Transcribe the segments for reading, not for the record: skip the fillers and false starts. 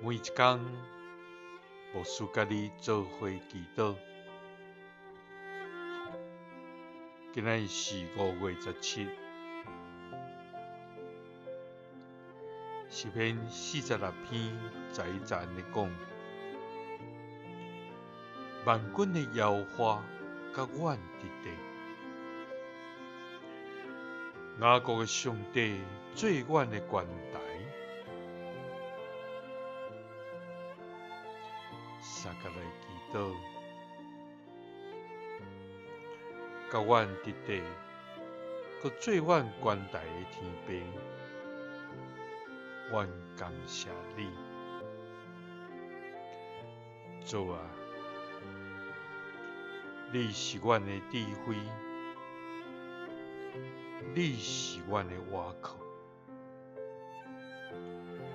每一工，牧師佮你做伙祈禱。今仔日是5月17，詩篇46篇11節按呢講：萬軍的耶和華佮阮佇地，雅各的上帝做阮的懸台。相共來祈禱，佮阮佇地，閣做阮懸台的天父，阮感謝你，主啊，你是阮的智慧，你是阮的倚靠，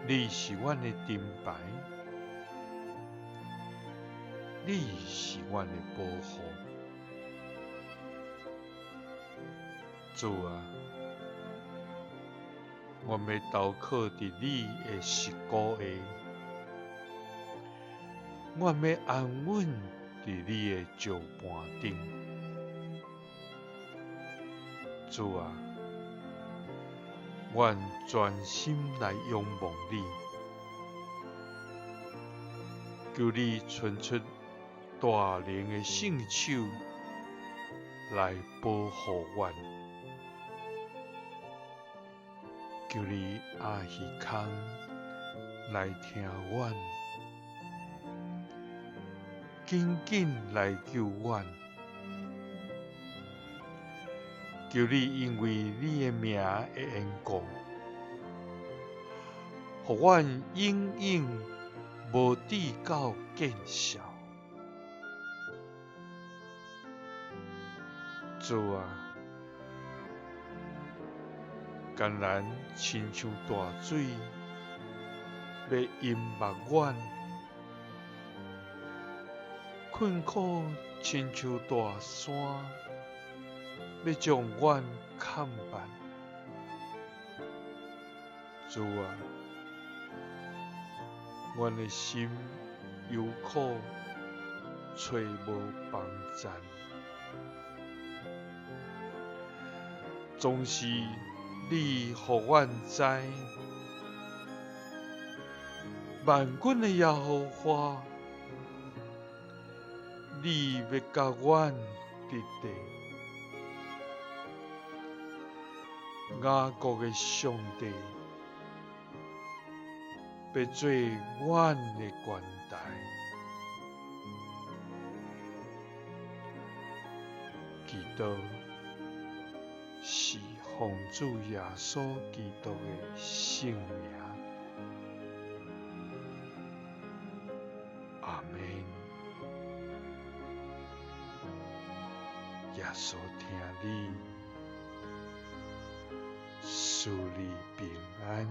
你是阮的盾牌。你是阮的保護，主啊，阮欲投靠佇你的膝骨下，阮欲安穩佇你的石磐頂。主啊，阮專心來仰望你，求你伸出大能的聖手來保護阮，求你掩耳孔來聽阮，緊緊來救阮，求你因為你的名的緣故，予阮永永無至到見笑。主啊，艱難親像大水，欲淹沒阮；困苦親像大山，欲將阮崁辦。主啊，阮的心憂苦，揣無幫贊。總是你予阮知，萬軍的耶和華，你欲佮阮佇地，雅各的上帝，欲做阮的懸台。祈禱是奉主耶穌基督的聖名，阿們。耶穌疼你，賜你平安。